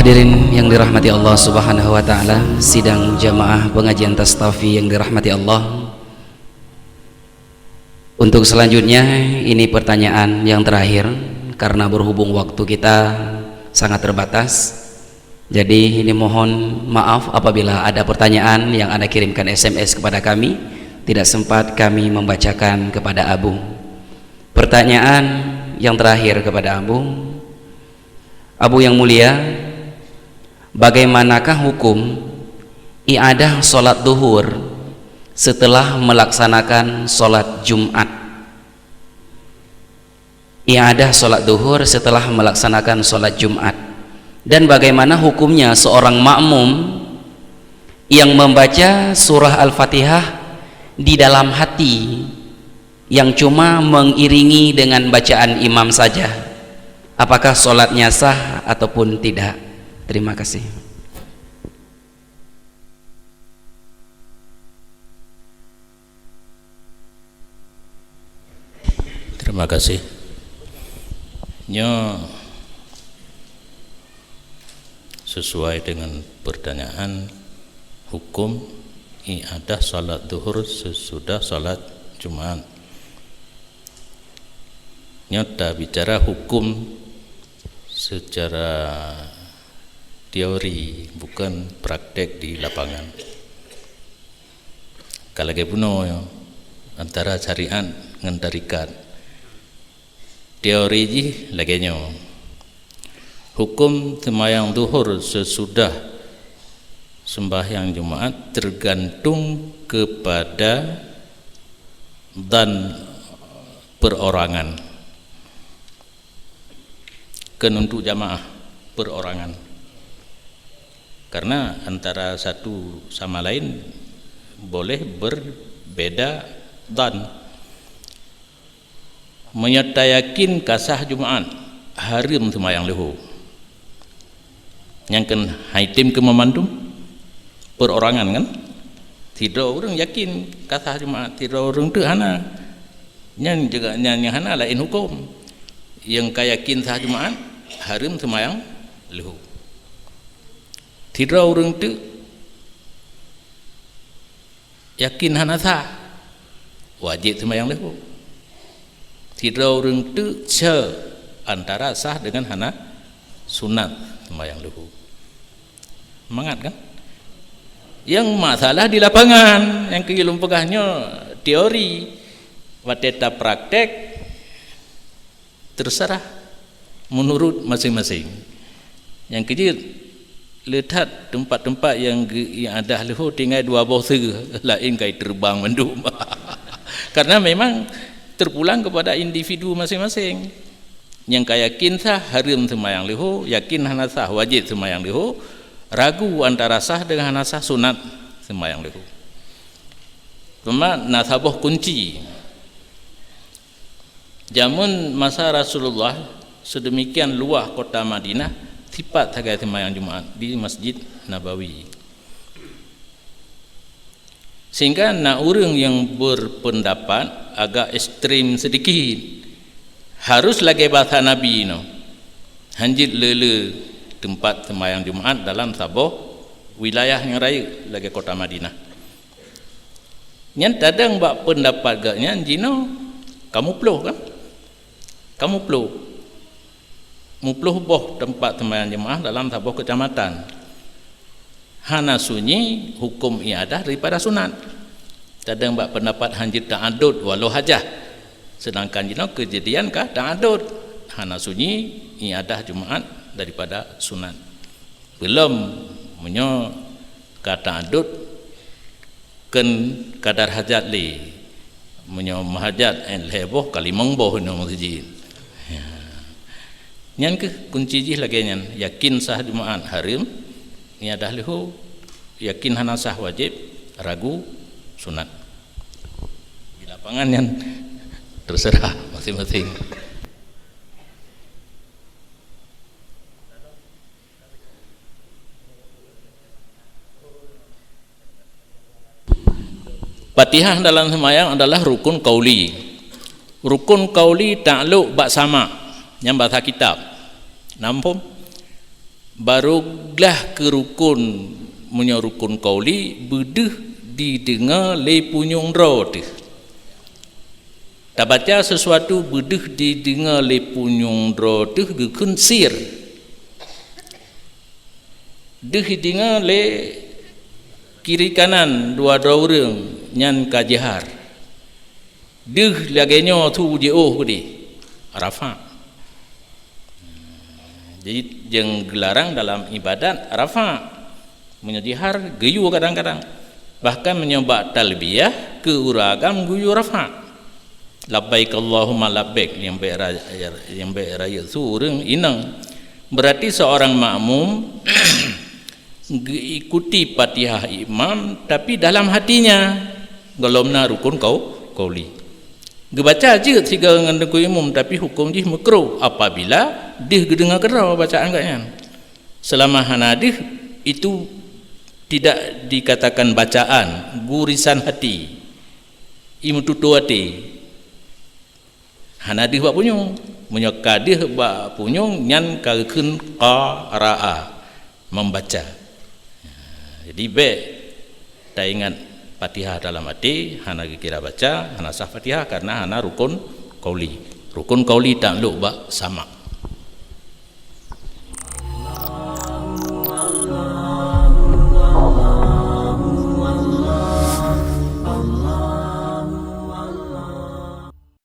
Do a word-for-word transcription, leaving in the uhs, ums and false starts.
Hadirin yang dirahmati Allah Subhanahu wa Ta'ala, sidang jamaah pengajian Tastafi yang dirahmati Allah. Untuk selanjutnya, ini pertanyaan yang terakhir, karena berhubung waktu kita sangat terbatas. Jadi, ini mohon maaf apabila ada pertanyaan yang Anda kirimkan S M S kepada kami, tidak sempat kami membacakan kepada Abu. Pertanyaan yang terakhir kepada Abu, Abu yang mulia, bagaimanakah hukum i'adah salat duhur setelah melaksanakan salat Jumat? I'adah salat duhur setelah melaksanakan salat Jumat. Dan bagaimana hukumnya seorang makmum yang membaca surah Al-Fatihah di dalam hati, yang cuma mengiringi dengan bacaan imam saja? Apakah salatnya sah ataupun tidak? Terima kasih. Terima kasih. Nyoe sesuai dengan pertanyaan hukum i'adah salat duhur sesudah salat Jumat. Nyoe ta bicara hukum secara teori, bukan praktek di lapangan. Ka lagèe bunoe nyoe, antara syariat ngon tarekat. Teori jih lagèe nyoe. Hukum seumayang duhur seusudah seumbahyang Jumat teugantung keupada dhan perorangan. Keuneuk jamaah perorangan. Karena antara satu sama lain boleh berbeda dhan. Meunyoe tayakin ka sah Jumat, hareuem seumayang leuhô. Nyang keu hai tem keu meumandum perorangan kan? Sidroe ureuëng yakin ka sah Jumat, sidroe ureuëng teuk hana. Nyan juga nyan nyang hana laén huköm. Nyang ka yakin sah Jumat, hareuem seumayang leuhô. Sidroe ureuëng teuk yakin hana sah, wajéb seumayang leuhô. Sidroe ureuëng teuk seuh antara sah dengan hana, sunat seumayang leuhô. Mangat kan? Nyang masalah di lapangan, nyang keu lôn peugah nyoe teori. Watée tapraktek, terserah menurut masing-masing. Nyang keujeuet, le that teumpat-teumpat nyang geu-, nyang adah leuhô tinggai dua boh seue, laén kai teubang mandum. Karena memang terpulang kepada individu masing-masing. Nyang ka yakin sah, hareuem seumayang leuhô, yakin hana sah, wajéb seumayang leuhô, ragu antara sah deungon hana sah, sunat seumayang leuhô. Teuma na saboh kunci. Jameun masa Rasulullah, sedemikian luwah kota Madinah, sipat sagai seumayang Jumat di Masjid Nabawi. Sehingga na ureuëng nyang berpendapat agak ekstrem sedikit, harus lagée basa Nabi nyoe, hanjeuet le-le teumpat seumayang Jumat dalam saboh wilayah nyang rayeuk lagée kota Madinah. Nyan tadong bak peundapat geuh nyan jinoe ka muplôh kan? Ka muplôh. Muplôh boh teumpat seumayang jeumaáh dalam saboh keucamatan. Hana sunyi huköm iadah daripada sunat. Tadong bak peundapat hanjeuet ta'adud walau hajah. Seudangkan jinoe keujadian ka ta'adud. Hana sunyi iadah Jumaat daripada sunat. Beulom meunyoe ka ta'adud keu kadar hajat lé. Meunyoe meuhajat, eh, lhée boh ka limong boh inoe meuseujid. Ya. Nyan kheueh kunci jih lagée nyan, yakin sah Jumaat hareuem, iadah leuhô, yakin hana sah wajéb, ragu sunat. Di lapangan nyan terserah masing-masing. Fatihah dalam seumayang adalah rukun qauli. Rukun qauli taklok bak sama, nyang basa kitab. Nampôm? Barô glah keu rukon, meunyoe rukon qauli, beudeuh dideungoe lé punyueng droe teuh. Tabaca sesuatu beudeuh dideungoe lé punyueng droe teuh geukheun sir. Deuh dideungoe lé kiri kanan dua droe ureuëng nyan ka jihar. Deuh lagée nyoe su jiôh keudeh, rafa'. Jadi, nyang geularang dalam ibadat rafa'. Meunyoe jihar, geuyue kadang-kadang. Bahkan meunyoe bak talbiyah, keu ureuëng agam geuyue rafa'. Labbaik Allahumma labbaik, nyang bék ra-, nyang bék rayeuk su ureuëng inong. Berarti seorang makmum geuikuti Fatihah imam, tapi dalam hatinya gohlom na rukon qau-, qauli. Geubaca jeuet sigoe ngon teungku imum, tapi huköm jih meukruh apabila deuh geudeungoe keudroe bacaan gobnyan. Selama hana deuh, itu tidak dikatakan bacaan, gurisan hati, imeututoe até. Hana deuh bak punyueng. Meunyoe ka deuh bak punyueng, nyan ka geukheun qara'a, membaca. Jadi, bék taingat Fatihah dalam até, hana geukira baca, hana sah Fatihah karena hana rukon qauli. Rukon qauli taklok bak sama'.